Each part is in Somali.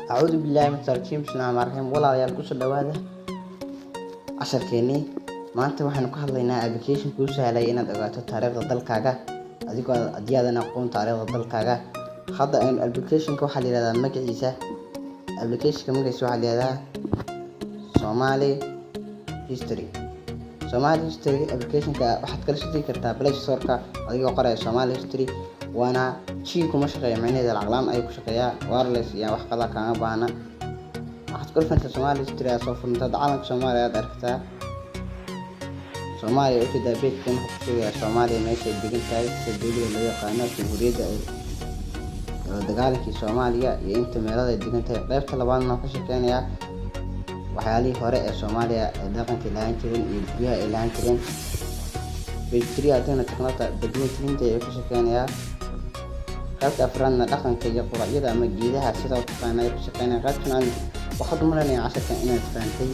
Acuudu billahi min rajiim. Bismillahi rahmaani rahiim. Walaalayaal, kusoo dhawaada casharkeenii. Maanta waxaynu ka hadlaynaa application kuu sahlay inaad ogaato taariikhda dalkaaga adigoo haddii aadan aqoon taariikhda dalkaaga. Hadda aynu applicationka waxaa la yihahdaa magaciisa, applicationka magaciisa waxaa la yihahdaa Somali History. Somali History applicationka waxaad kala soo degi kartaa Play Store-ka adigoo qoraya Somali History. Waana g kuma shaqeeya, micnaheeda lacag laan ayuu ku shaqeeyaa, wireless iyo wax qada kaaga baahna. Waxaad ku dhufantaa Somali History, aad soo furntaa calanka Soomaaliya, aad aragtaa Soomaaliya. Ujeedaa page-kan wuxuu ku sheegayaa Soomaaliya meesha ay degan tahay, sida dowladda loo yaqaano, jamhuuriyadda la dagaalankii Soomaaliya iyo inta meelada ay degan tahay. Qaybta labaadna wuxuu ka shekeynayaa waxyaalihii hore ee Soomaaliya ee dhaqankii lahaan jireen iyo guryaha ay lahaan jireen. Page three haddaynu tagno, badweynta Hindiya ayuu ka shekeynayaa. Qaybta afraadna dhaqanka iyo quracyada ama geedaha sida u taqaana ayuu ka shekeynaya. Qaybta shanaad, waxaad u malaynayaa casharkan inaad fahantay.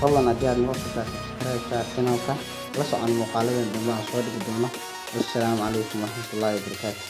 Fadlan haddii aad nagu cusubtahay, subscribe saar channelka, la socon muuqaaladan dambe aan soo dhigi doono. Wassalaamu calaykum waraxmatullaahi wabarakaatu.